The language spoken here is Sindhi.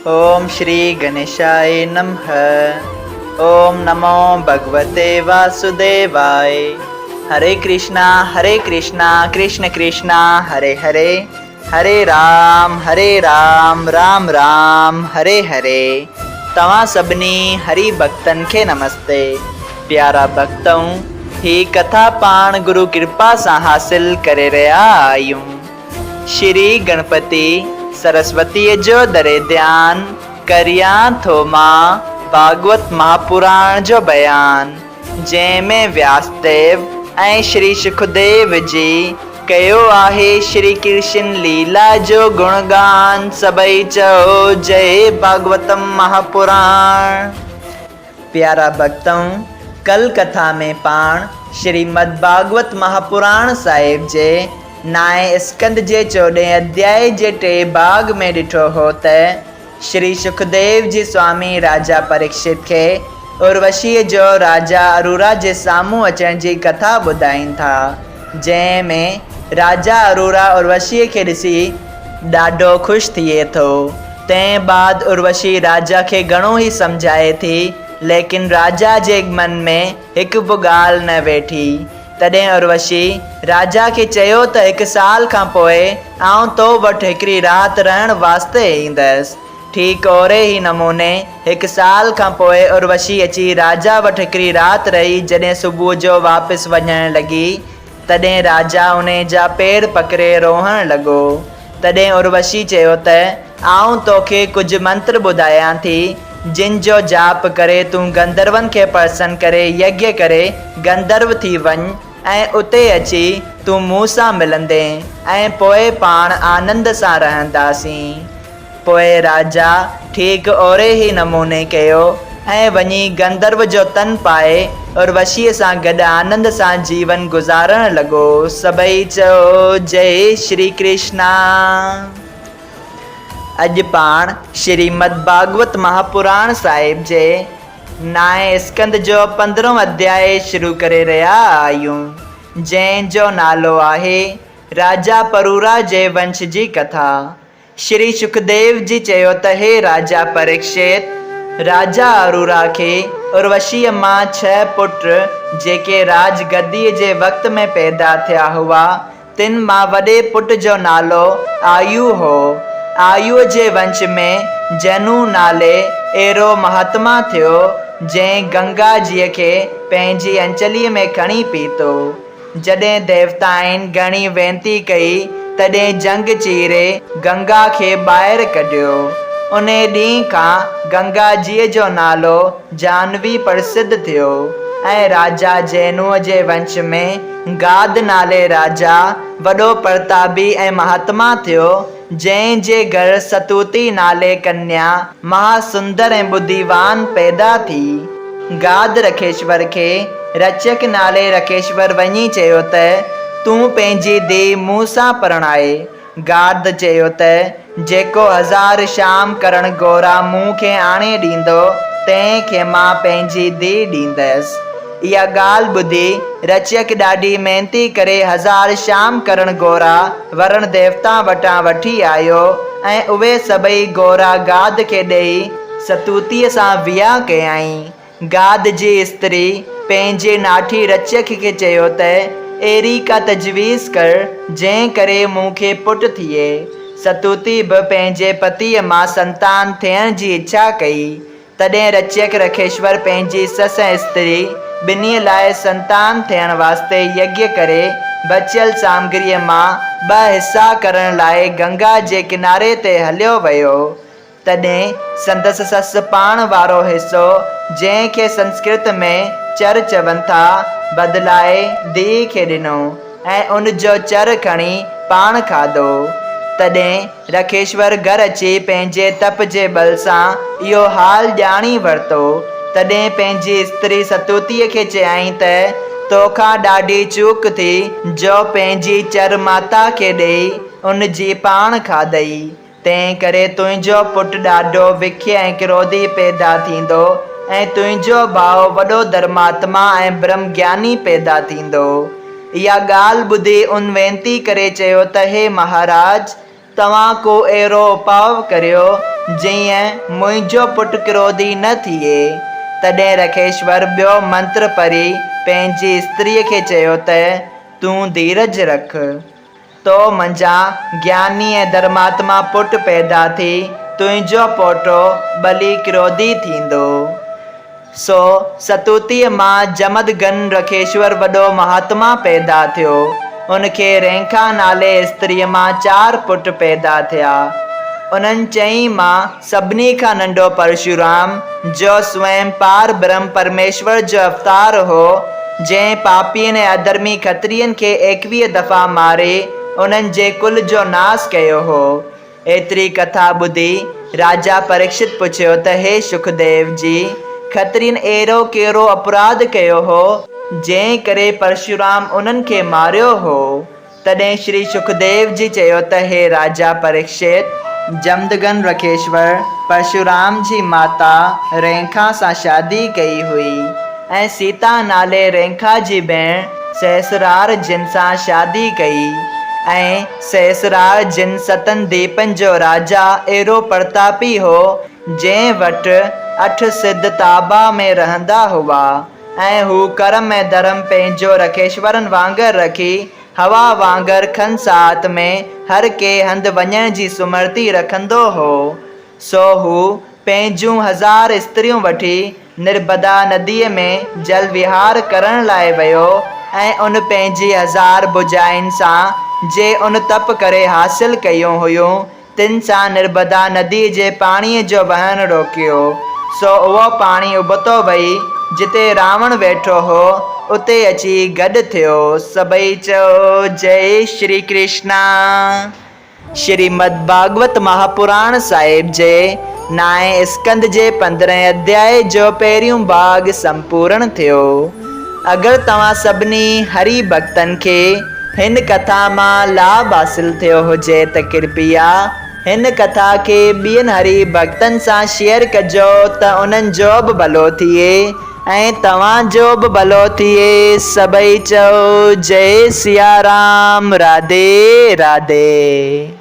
اوم شري گنيشاء نمھ اوم نمو ڀڳوتي واسوديواء هري ڪرشنا هري ڪرشنا ڪرشن ڪرشنا هري هري هري رام هري رام رام رام هري هري توهان سڀني هري ڀڳتن کي نمستي پيارا ڀڳتؤ هي ڪٿا پاڻ گرو ڪرپا سان حاصل ڪري رهيا آهيون. شري گڻپتي سرسوتيء جو دري ڌيان ڪريان ٿو مان ڀاڳوت مهاپراڻ جو بيان، جنهن ۾ وياس ديو ۽ شري شڪديو جي ڪيو آهي شري ڪرشن ليلا جو گڻ گان، سڀئي چئو جئي ڀاڳوتم مهاپراڻ. پيارا ڀڳتؤ! ڪل ڪٿا ۾ پاڻ شريمد ڀاڳوت مهاپراڻ صاحب جي نائين اسڪنڌ جي چوڏهين اڌيائي جي ٽئين ڀاڳ ۾ ڏٺو هو ته شري شڪديو جي سوامي راجا پريڪشت کي اروشيء جو راجا ارورا جي سامهون اچڻ جي ڪٿا ٻڌائين ٿا، جنهن ۾ راجا ارورا اروشيء کي ڏسي ڏاڍو خوش ٿئي ٿو. تنهن بعد اروشي راجا کي گهڻو ئي سمجهائي ٿي، ليڪن راجا جي من ۾ هڪ به ڳالهه نه ويٺي. تڏهن اروشي راجا کي چيو ته هڪ سال کان پوء آئون تو وٽ هڪڙي رات رهڻ واسطي ايندس. ٺيڪ اهڙي ئي نموني هڪ سال کان پوء اروشي اچي راجا وٽ هڪڙي رات رهي جڏهن صبح جو واپس وڃڻ لڳي تڏهن راجا انهي جا پير پڪڙي روئڻ لڳو. تڏهن اروشي چيو ته، آئون توکي ڪجهه منتر ٻڌايان ٿي، جن جو جاپ ڪري تون گنڌرون کي پرسن ڪري يگيه ڪري گنڌرو ٿي وڃ ۽ اتي اچي تون مون سان ملندين ۽ پوء پاڻ آنند سان رهنداسين. پوء راجا ٺيڪ اهڙي ئي نموني ڪيو ۽ وڃي گنڌرو جو تن پائي اروشيء سان گڏ آنند سان جيون گذارڻ لڳو. سڀئي چئو جئي شري ڪرشنا. اڄ پاڻ شريمد ڀاڳوت مهاپراڻ صاحب جي نائين اسڪنڌ جو پندرهون اڌيائي شروع ڪري رهيا آهيون، جنهن جو نالو آهي راجا پرورا جي ونش جي ڪٿا. شري شڪديو جي چيو ته هي راجا پريڪشت! راجا ارورا کي اروشيء مان ڇهه پٽ، جيڪي راج گديء جي وقت ۾ پيدا ٿيا هئا، تن مان وڏي پٽ جو نالو آيو هو. آيوء جي ونش ۾ جنو نالي اهڙو مهاتما ٿيو، جنهن گنگا جيء کي پنهنجي انچليء ۾ کڻي پيتو. جڏهن ديوتائن گهڻي وينتي ڪئي، تڏهن جهنگ چيري گنگا کي ٻاهر ڪڍيو. انهي ڏينهن کان گنگا جيء جو نالو جانوي پرسڌ ٿيو ۽ راجا جينوء جي ونش ۾ گاد نالي راجا وڏو پرتابي ۽ مهاتما ٿيو، جنهن جي گهر ستوتي نالي ڪنيا مها سندر ۽ ٻڌيوان پيدا ٿي. گاد رکيشور کي رچيڪ نالي رکيشور وڃي چيو ته، تون پنهنجي ڌيء مون سان پرڻائي. گاد چيو ته، جيڪو هزار شام ڪرڻ گورا مون کي آڻي ڏيندو، تنهن کي مان پنهنجي ڌيء ڏيندس. اها ڳالهه ٻڌي رچيڪ ڏاڍي محنتي ڪري هزار شام ڪرڻ گورا ورڻ ديوتا وٽان وٺي آيو ۽ اهي سڀئي گورا گاد کي ڏيئي ستوتيء سان ويهان ڪيائين. گاد جي استري پنهنجي ناٺي رچيڪ کي چيو ته، اهڙي ڪا تجويز ڪر، جنهن ڪري مون کي پٽ ٿئي. ستوتي به پنهنجي پتيء مان سنتان ٿيڻ جي اڇا ڪئي. تڏهن رچيڪ رکيشور پنهنجي سس ۽ استري ٻنهي لاء سنتان ٿيڻ واسطي يگيه ڪري بچيل سامگريء مان ٻه حصا ڪرڻ لاء گنگا جي ڪناري تي هليو ويو. تڏهن سندس سس پاڻ وارو حصو، جنهن کي سنسڪرت ۾ چر چون ٿا، بدلائي ڌيء کي ڏنو ۽ ان جو چر کڻي پاڻ کاڌو. تڏهن رکيشور گهر اچي پنهنجي تپ جي ٻل سان اهو حال ڄاڻي ورتو. تڏهن پنهنجي استري ستوتيء کي چيائين ته، تو کان ڏاڍي چوڪ ٿي، جو پنهنجي چر ماتا کي ڏيئي، ان جي پاڻ کاڌئي. تنهن ڪري تنهنجو پٽ ڏاڍو وکي ۽ ڪروڌي پيدا ٿيندو ۽ تنهنجو ڀاء وڏو ڌرماتما ۽ برهم گياني پيدا ٿيندو. اها ڳالهه ٻڌي ان وينتي ڪري چيو ته هي مهاراج! توهان ڪو اهڙو اپاء ڪريو، جيئن منهنجو پٽ ڪروڌي نه ٿئي. تڏهن رکيشور ٻيو منتر پڙهي پنهنجي استريء کي چيو ته، تون ڌيرج رک. تو منجهان گياني ۽ ڌرماتما پٽ پيدا ٿي، تنهنجو پوٽو ٻلي ڪروڌي ٿيندو. سو ستوتيء مان جمدگن رکيشور وڏو مهاتما پيدا ٿيو. ان کي رينکا نالي استريء مان چار پٽ پيدا ٿيا. انهن چئين مان سڀني کان ننڍو پرشورام، جو سوئم پار برهم پرميشور جو اوتار هو، جنهن پاپين ۽ اڌرمي کترين کي 21 دفعا ماري انهن جي ڪل جو ناس ڪيو هو. ايتري ڪٿا ٻڌي راجا پريڪشت پڇيو ته هي شڪديو جي، کترين اهڙو ڪهڙو اپراڌ ڪيو هو، جنهن ڪري پرشورام انهن کي ماريو هو؟ تڏهن شري شڪديو جي چيو ته هي راجا پريڪشت! جمدگن رکيشور پرشورام جي ماتا رينکا سان شادي ڪئي هئي ۽ سيتا نالي رينکا جي ڀيڻ سهسرار جن سان شادي ڪئي ۽ سهسرار جن ستن ديپن جو راجا اهڙو پرتاپي هو، جنهن وٽ اٺ سڌ تابع ۾ رهندا هئا ۽ هو ڪرم ۽ ڌرم پنهنجو رکيشورن وانگر رکي، هوا وانگر کن ساعت ۾ هر ڪنهن هنڌ وڃڻ جي سمرتي رکندو هو. سو هو پنهنجون هزار استريون وٺي نربدا نديء ۾ جل وهار ڪرڻ لاء ويو ۽ ان پنهنجي هزار ڀوڄائين سان، جي ان تپ ڪري حاصل ڪيون هيون، تن سان نربدا نديء جي پاڻيء جو وهڻ روڪيو. سو اهو پاڻي ابتو وهي، جتي راوڻ ويٺو هو، اتي اچي گڏ ٿيو. سڀئي چئو، جئي شري ڪرشنا! شريمد ڀاڳوت مهاپراڻ صاحب جي نائين اسڪنڌ جي پندرهين اڌيائي جو پهريون ڀاڳ سمپورڻ ٿيو. اگر توهان سڀني هري ڀڳتن کي هن ڪٿا مان لاڀ حاصل ٿيو هجي ته ڪرپيا هن ڪٿا کي ٻين هري ڀڳتن سان شيئر ڪجو ته انهن جو به ڀلو ٿئي ۽ توهان جو به ڀلو ٿئي سڀئي چئو جئي سيارام راڌي راڌي.